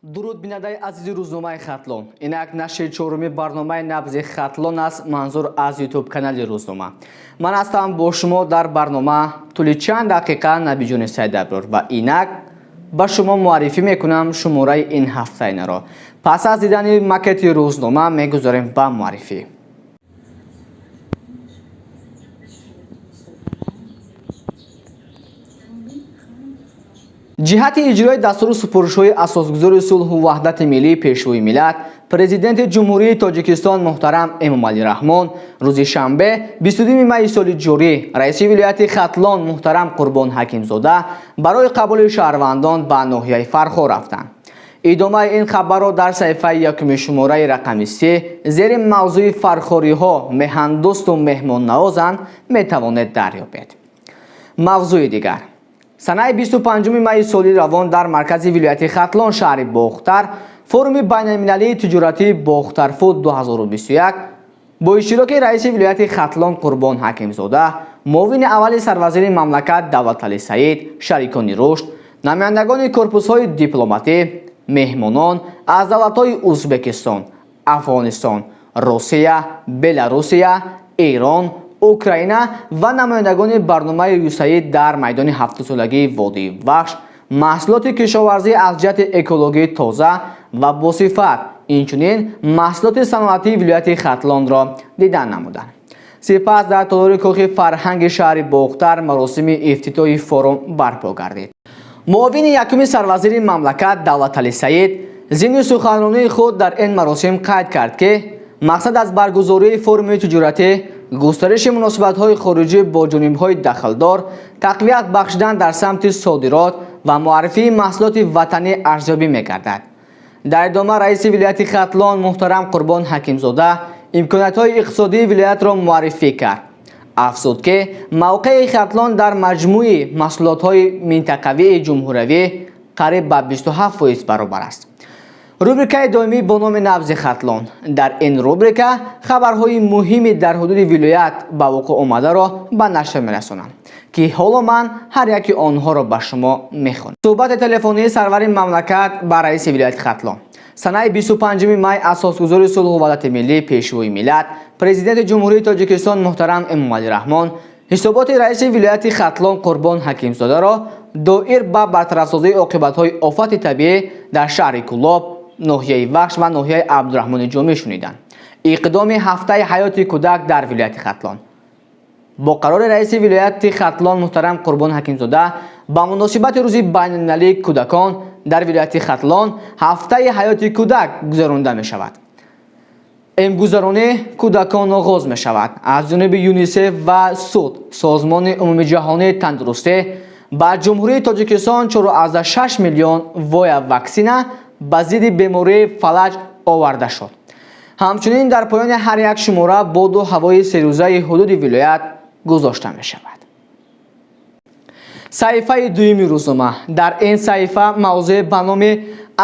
Дуруд, бинандаи азизи рӯзномаи Хатлон. Инак нашри чоруми барномаи Набзи Хатлон аст, манзур аз Ютуб канали рӯзнома. Ман ҳастам бо шумо дар барнома тӯли чанд дақиқа Набиҷони Сайдаброр ва инак ба шумо муаррифӣ мекунам шумораи ин ҳафтаинаро. Пас аз дидани макети рӯзнома мегузорем ба муаррифӣ. Ҷиҳати иҷрои дастуру супоришҳои асосгузори сулҳу ваҳдати миллӣ, Пешвои миллат, Президенти Ҷумҳурии Тоҷикистон муҳтарам Эмомалӣ Раҳмон, рӯзи шанбе, 22 майи соли ҷорӣ, раиси вилояти Хатлон муҳтарам Қурбон Ҳакимзода барои қабули шаҳрвандон ба ноҳияи Фархор рафтанд. Идомаи ин хабарро дар саҳифаи якуми шумораи рақами 3 зери мавзӯи «Фархориҳо меҳандӯсту меҳмоннавозанд» метавонед дарёбед. Мавзӯи дигар. Санаи 25 майи соли равон дар маркази вилояти Хатлон, шаҳри Бохтар, форуми байналмилалии тиҷоратии Бохтарфуд 2021 бо иштироки раиси вилояти Хатлон Қурбон Ҳакимзода, муовини аввали сарвазири мамлакат Давлаталӣ Саид, шарикони рушд, намояндагони корпусҳои дипломатӣ, меҳмонон аз давлатҳои Узбекистон, Афғонистон, Русия, Беларусия, Эрон, Украина ва намояндагони барномаи ЮСАИД дар майдони ҳафтсолагии водии Вахш маҳсулоти кишоварзӣ аз ҷиҳати экологӣ тоза ва босифат, инчунин маҳсулоти саноатии вилояти Хатлонро дидан намуданд. Сипас дар толори кохи фарҳанги шаҳри Бохтар маросими ифтитоҳи форум барпо гардид. Муовини якуми сарвазири мамлакат Давлаталӣ Саид зимни суханронии худ дар ин маросим қайд кард, ки мақсад аз баргузории форуми тиҷоратӣ густариши муносибатҳои хориҷӣ бо ҷонибҳои дахлдор, тақвият бахшидан дар самти содирот ва муаррифии маҳсулоти ватанӣ арзёбӣ мегардад. Дар идома раиси вилояти Хатлон муҳтарам Қурбон Ҳакимзода имкониятҳои иқтисодии вилоятро муаррифӣ кард. Афзуд, ки мавқеи Хатлон дар маҷмӯи маҳсулотҳои минтақавии ҷумҳуриявӣ қариб ба 27% баробар аст. Рубрикаи доимӣ бо номи Набзи Хатлон. Дар ин рубрика хабарҳои муҳими дар ҳудуди вилоят ба вуқӯъ омадаро ба нашр мерасонам, ки ҳоло ман ҳар яки онҳоро ба шумо мехонам. Суҳбати телефонии сарвари мамлакат ба раиси вилояти Хатлон. Санаи 25 май асосгузори сулҳу ваҳдати миллӣ, Пешвои миллат, Президенти Ҷумҳурии Тоҷикистон муҳтарам Эмомалӣ Раҳмон ҳисоботи раиси вилояти Хатлон Қурбон Ҳакимзодаро доир ба бартарафсозии оқибатҳои офати табиӣ дар шаҳри Кӯлоб, ноҳияи Вахш ва ноҳияи Абдураҳмони Ҷомӣ шуниданд. Иқдоми ҳафтаи ҳаёти кӯдак дар вилояти Хатлон. Бо қарори раиси вилояти Хатлон муҳтарам Қурбон Ҳакимзода ба муносибати рӯзи байналмилалии кӯдакон дар вилояти Хатлон ҳафтаи ҳаёти кӯдак гузаронида мешавад. Эмгузаронии кӯдакон оғоз мешавад. Аз ҷониби ЮНИСЕФ ва СУД, Созмони умумиҷаҳонии тандурустӣ, ба Ҷумҳурии Тоҷикистон 4,6 миллион воя ваксина ба зидди бемории фалаҷ оварда шуд. Ҳамчунин дар поёни ҳар як шумора боду ҳавои серӯзаи ҳудуди вилоят гузошта мешавад. Саҳифаи дуюми рӯзнома. Дар ин саҳифа мавзӯе ба номи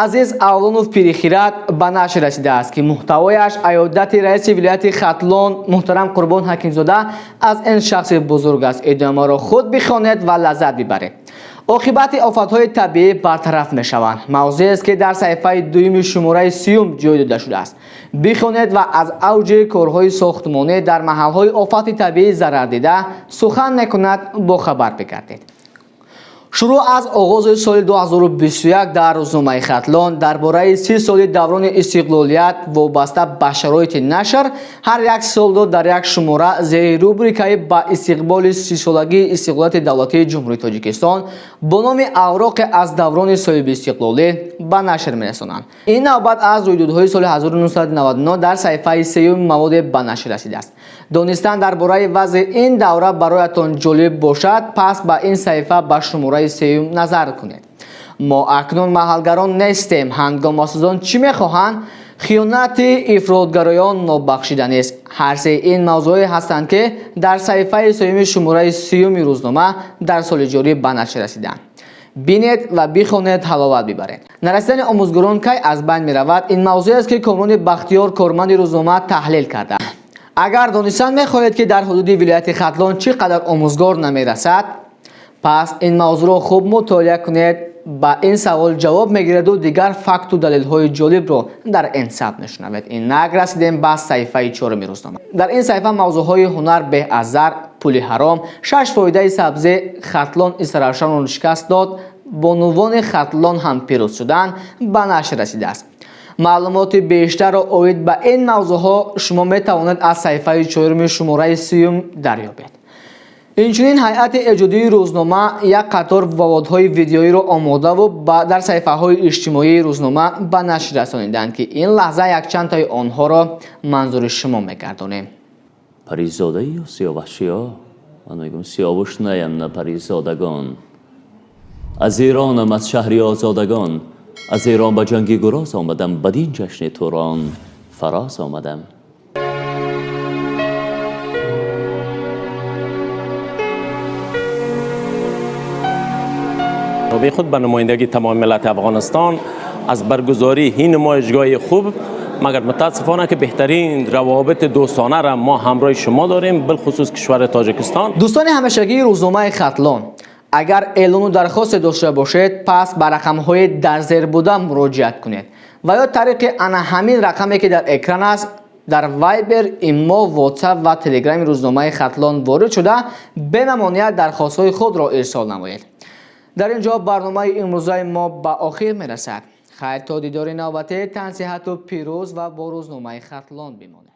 Азиз Авлонов пирихират ба нашр расидааст, ки муҳтавояш аёдати раиси вилояти Хатлон муҳтарам Қурбон Ҳакимзода аз ин шахси бузург аст. Идомаро худ бихонед ва лаззат бибаред. Оқибати офатҳои табиӣ бартараф мешаванд. Мавзӯест, ки дар саҳифаи дуюми шумораи сиюм ҷой дода шудааст. Бихонед ва аз авҷи корҳои сохтмонӣ дар маҳалҳои офати табиӣ зарардида сухан мекунад бохабар бигардед. Шурӯъ аз оғози соли 2021 дар рӯзномаи Хатлон дар бораи 30 соли даврони истиқлолият вобаста ба шароити нашр ҳар як солро дар як шумора зери рубрикаи «Ба истиқболи сисолагии истиқлолияти давлатии Ҷумҳурии Тоҷикистон» бо номи «Авроқе аз даврони соҳибистиқлолӣ» ба нашр мерасонанд. Ин навбат аз рӯйдодҳои соли 1999 дар саҳифаи сеюми маводе ба нашр расидааст. Донистан дар бораи вазъи ин давра бароятон ҷолиб бошад, пас ба ин саҳифа, ба шумораи сеюм назар кунед. Мо акнун маҳалгарон нестем. Ҳангомасозон чӣ мехоҳанд? Хиёнати ифротгароён нобахшиданист. Ҳар сеи ин мавзӯъҳое ҳастанд, ки дар саҳифаи сеюми шумораи сиюми рӯзнома дар соли ҷорӣ ба нашр расиданд. Бинед ва бихонед, ҳаловат бибаред. Нарасидани омӯзгорон кай аз байн меравад? Ин мавзӯест, ки Комрони Бахтиёр, корманди рӯзнома, таҳлил карда. Агар донистан мехоҳед, ки дар ҳудуди вилояти Хатлон чӣ қадар омӯзгор намерасад, пас ин мавзӯъро хуб мутолиа кунед. Ба ин савол ҷавоб мегирад ва дигар факту далелҳои ҷолибро дар ин сабт мешунавед. Инак расидем ба саҳифаи чоруми рӯзнома. Дар ин саҳифа мавзӯъҳои ҳунар беҳ аз зар, пули ҳаром, 6 фоидаи сабзӣ, Хатлон Истаравшанро шикаст дод, бонувони Хатлон ҳам пирӯз шуданд, ба нашр расидааст. Маълумоти бештарро оид ба ин мавзӯъҳо шумо метавонед аз саҳифаи чоруми шумораи 30 дарёбед. Инчунин ҳайати эҷодии рӯзнома як қатор ваводҳои видеоиро омодаву дар саҳифаҳои иҷтимоии рӯзнома ба нашр расониданд, ки ин лаҳза якчандтаи онҳоро манзури шумо мегардонем. Паризода ё сиёвашиё? Ман мегӯям сиёвуш наям на паризодагон. Аз Иронам, аз шаҳри озодагон, аз Эрон ба ҷанги гуроз омадам, бадин ҷашни Турон фароз омадам. خود به نمایندگی تمام ملت افغانستان از برگزاری این نمایشگاه خوب، مگر متاسفانه که بهترین روابط دوستانه را ما همراه شما داریم، بالخصوص کشور تاجیکستان. دوستان همیشگی روزنامه ختلان، اگر اعلان و درخواست داشته باشید پس به رقم‌های در زیر بوده مراجعت کنید و یا طریق انا همین رقمی که در اکران است در وایبر، ایمو، واتساپ و تلگرام روزنامه ختلان وارد شده به ممانعت درخواست‌های خود را ارسال نمایید. در اینجا برنامه امروزه ما به آخر میرسد. خیر تا دیدار نوبتی، تن صحت و پیروز و با روزنامه ختلان بمانید.